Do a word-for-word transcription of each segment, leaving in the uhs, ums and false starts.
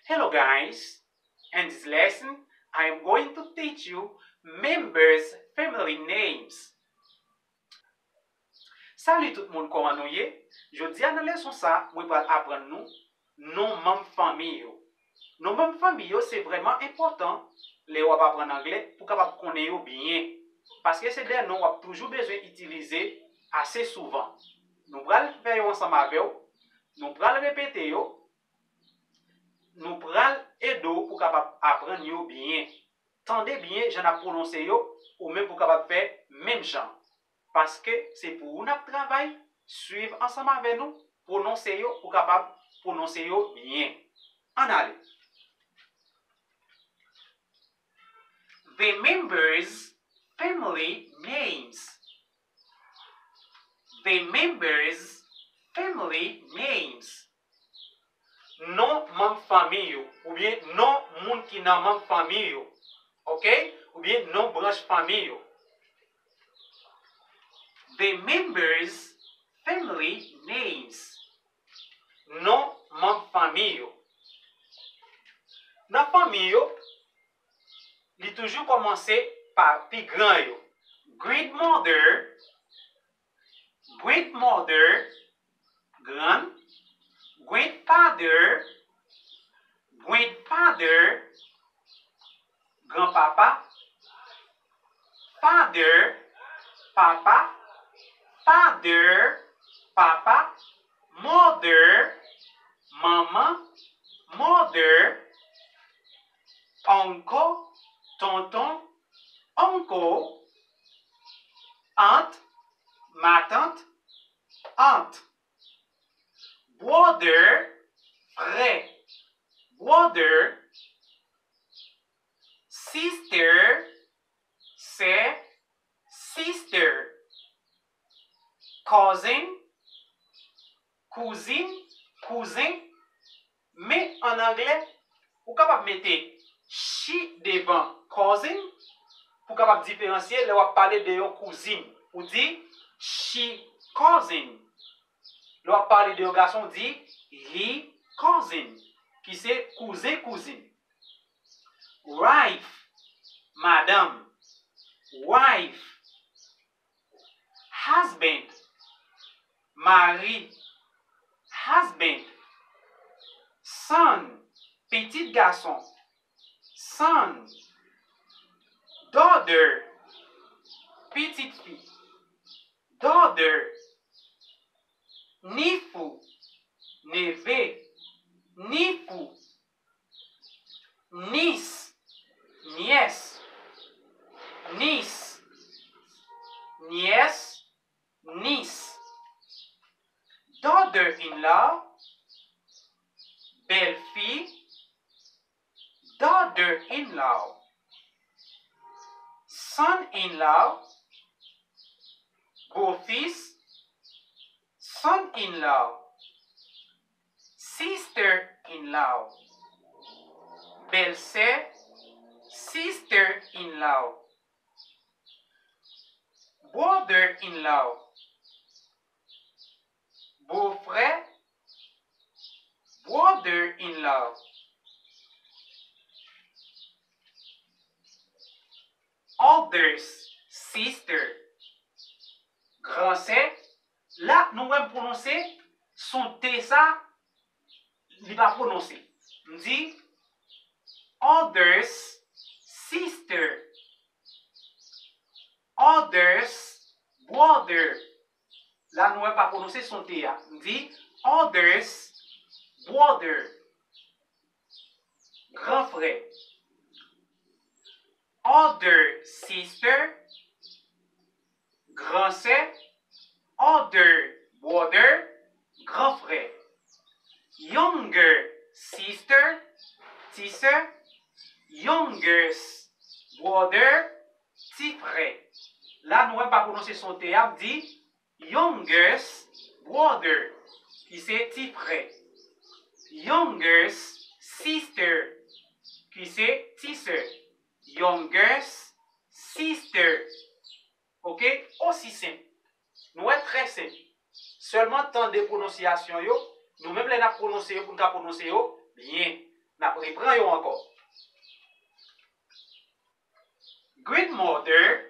Hello guys, in this lesson I am going to teach you members family names. Salut tout moun, kòman nou ye? Jodi a nan leson sa, mwen pral aprann nou non manm fanmi yo. Non manm fanmi yo se vrèman enpòtan lè w ap aprann anglè pou w kapab konnen yo byen. Paske se de non w ap toujou bezwen itilize ase souvan. Nou pral fè yo ansanm avè w, nou pral repete yo, nou pral ede w pou w kapab aprann yo byen. Tande byen jan n ap pwononse yo, ou menm pou w kapab fè menm jan. Paske se pou ou n ap travay, swiv ansanm avè nou, pwononse yo, pou w kapab pwononse yo byen. Ann ale. The members' family names. The members' family names. Non manm fanmi yo, oubyen non moun ki nan manm fanmi yo. Ok? Oubyen non branch fanmi yo. The members' family names. Non manm fanmi yo. Nan fanmi yo, li toujou kòmanse pa pi gran yo. Grandmother, grandmother, grann, grandfather, grandfather, granpapa, father, papa, father, papa, mother, manman, mother, uncle, tonton, uncle, aunt, matant, aunt, brother, frè, brother, sister, sè, sister, cousin, kouzin, kouzen. Men ann anglè, ou kapab mete she devan cousin pou w kapab diferansye lè w ap pale de yon kouzin. Ou di she cousin. Lè w ap pale de yon gason, ou di he cousin, ki se kouzen kouzin. Wife, madanm. Wife. Husband, mari. Husband. Son, pitit gason. Son. Daughter, pitit fi. Daughter. Nephew, neve. Nephew. Niece, nyès. Niece, nyès, niece. Daughter-in-law, bèlfi. Daughter-in-law, son-in-law, bofis. Son-in-law, sister-in-law, bèlsè. Sister-in-law, brother-in-law, bofrè. Brother-in-law, oldest sister, gransè. La nou wè m pwononse son T sa, li pa pwononse. M di oldest sister, oldest brother. La nou wè pa pwononse son T a. M di oldest brother, gran frè. Older sister, gran sè. Older brother, gran frè. Younger sister, ti sè. Youngest brother, ti frè. La nou wè m pa pwononse son T a, m di youngest brother, ki se ti frè. Youngest sister, ki se ti sè. Youngest sister. Oke? Osi senp. Nou wè, trè senp. Sèlman tande pwononsyasyon yo, nou menm lè n ap pwononse yo, pou n ka pwononse yo byen. N ap repran yo ankò. Grandmother,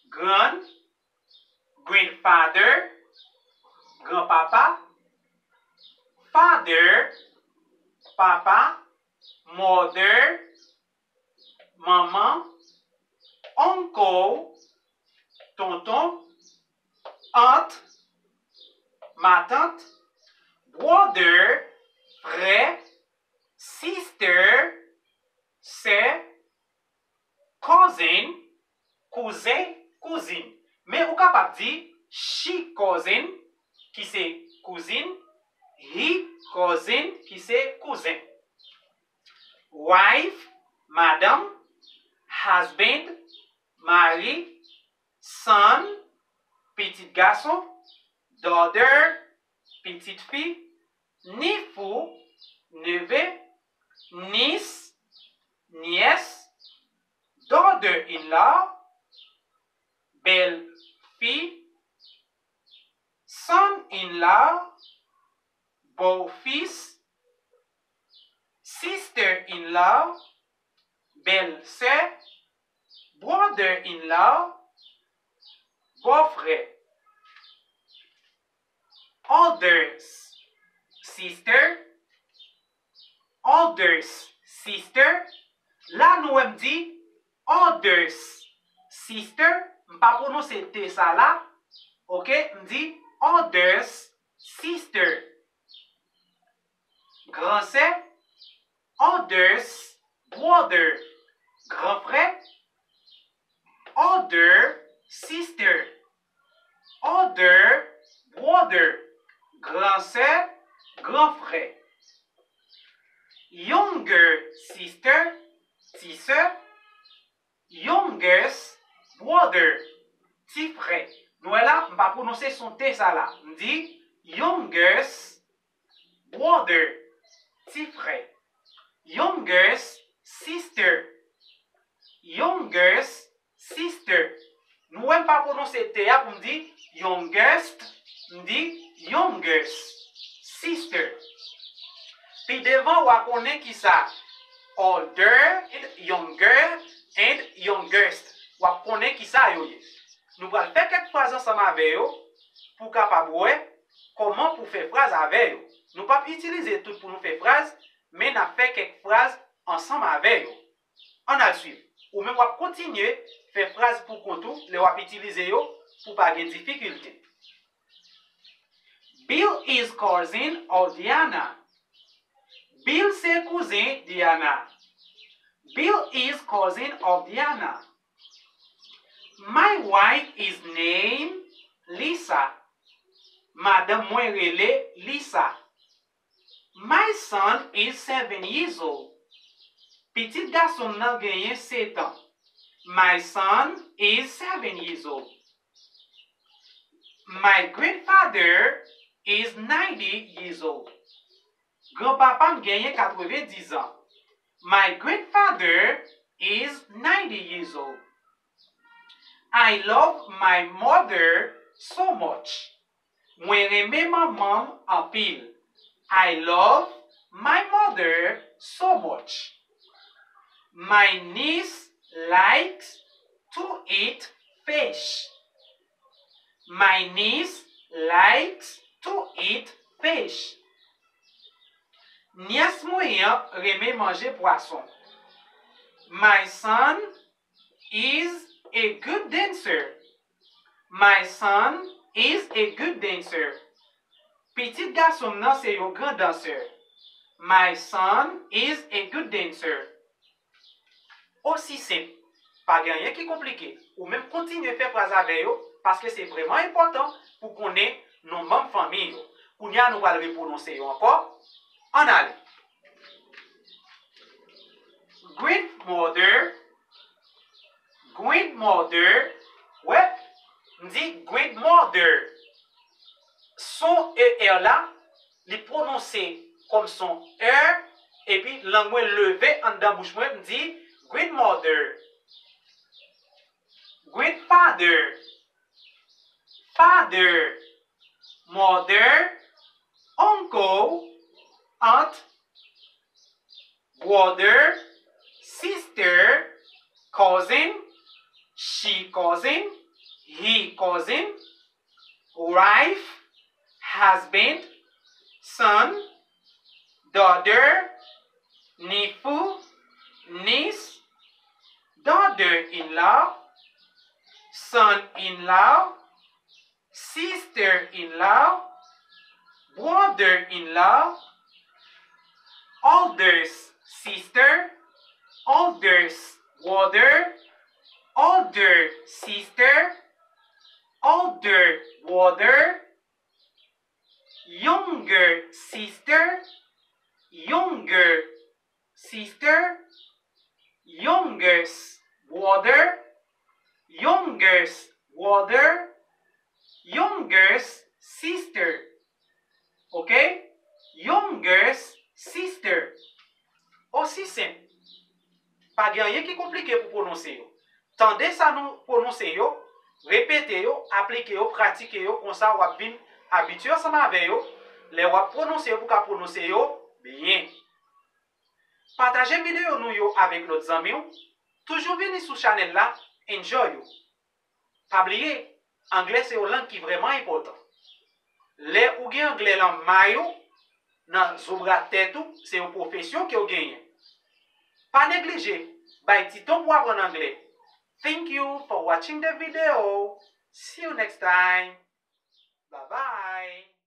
grand, grandfather, granpapa, father, papa, mother, manman, uncle, tonton, aunt, matant, brother, frè, sister, sè, cousin, kouzen, kouzin. Men ou kapab di she cousin, ki se kouzin, he cousin, ki se kouzen. Wife, madanm, husband, mari, son, pitit gason, daughter, pitit fi, nifu, neve, niece, nièce, daughter-in-law, bèl fi, son-in-law, bèl fis, sister-in-law, bèl sè, brother-in-law, bòfrè. Older sister, older sister. La nou wè m di older sister, m pa pwononse T sa la, oke, m di older sister. Gran sè, older brother, gran frè, older sister, older brother, gran sè, gran frè. Younger sister, ti sè, youngest brother, ti frè. Nou wè la, m pa pwononse son T sa la. M di youngest brother, ti frè. Youngest sister, youngest sister. Nou wè m pa pwononse T a pou m di youngest, m di youngest sister. Pi devan, w a konnen ki sa older, younger, and youngest. W ap konnen ki sa yo ye. Nou pral fè kèk fraz ansanm avè yo pou w kapab wè kòman pou fè fraz avè yo. Nou p ap itilize tout pou nou fè fraz, men n ap fè kèk fraz ansanm avè yo. Ann al swiv. Ou menm w ap kontinye fè fraz pou kont ou lè w ap itilize yo pou w pa gen difikilte. Bill is cousin of Diana. Bill se kouzen Diana. Bill is cousin of Diana. My wife is named Lisa. Madanm mwen rele Lisa. My son is seven years old. Pitit gason m nan genyen sèt an. My son is seven years old. My grandfather is ninety years old. Granpapa m genyen katrevendiz an. My grandfather is ninety years old. I love my mother so much. Mwen renmen manman m anpil. I love my mother so much. My niece likes to eat fish. My niece likes to eat fish. Nyès mwen an renmen manje pwason. My son is a good dancer. My son is a good dancer. Pitit gason m nan se yon gran dansè. My son is a good dancer. Osi senp. Pa gen anyen ki konplike. Ou menm kontinye fè fraz avè yo, paske se vrèman enpòtan pou konnen non manm fanmi yo. Kounye a nou pral repwononse yo ankò. Ann ale. Grandmother, grandmother, wè, m di grandmother. Son E R la, li pwononse kòm son er, epi lang mwen leve anndan bouch mwen, m di grandmother. Grandfather, father, mother, uncle, aunt, Brother, sister, cousin, she cousin, he cousin, wife, husband, son, daughter, nephew, niece, daughter-in-law, son-in-law, sister-in-law, brother-in-law, oldest sister, oldest brother, older sister, older brother, younger sister, younger sister, youngest brother, youngest brother, youngest sister. Ok? Youngest sister. Osi senp. Pa gen anyen ki konplike pou pwononse yo. Tande sa nou pwononse yo, repete yo, aplike yo, pratike yo, konsa w ap vin abitye ansanm avè yo, lè w ap pwononse yo pou w ka pwononse yo byen. Pataje videyo nou yo avèk lòt zanmi w. Toujou vini sou chanèl la, enjoy ou. Pa bliye, anglè se yon lang ki vrèman enpòtan. Lè ou gen anglè lan may ou, nan zobra tèt ou, se yon pwofesyon ke w genyen. Pa neglije, bay ti tan pou aprann anglè. Thank you for watching the video. See you next time. Bye bye.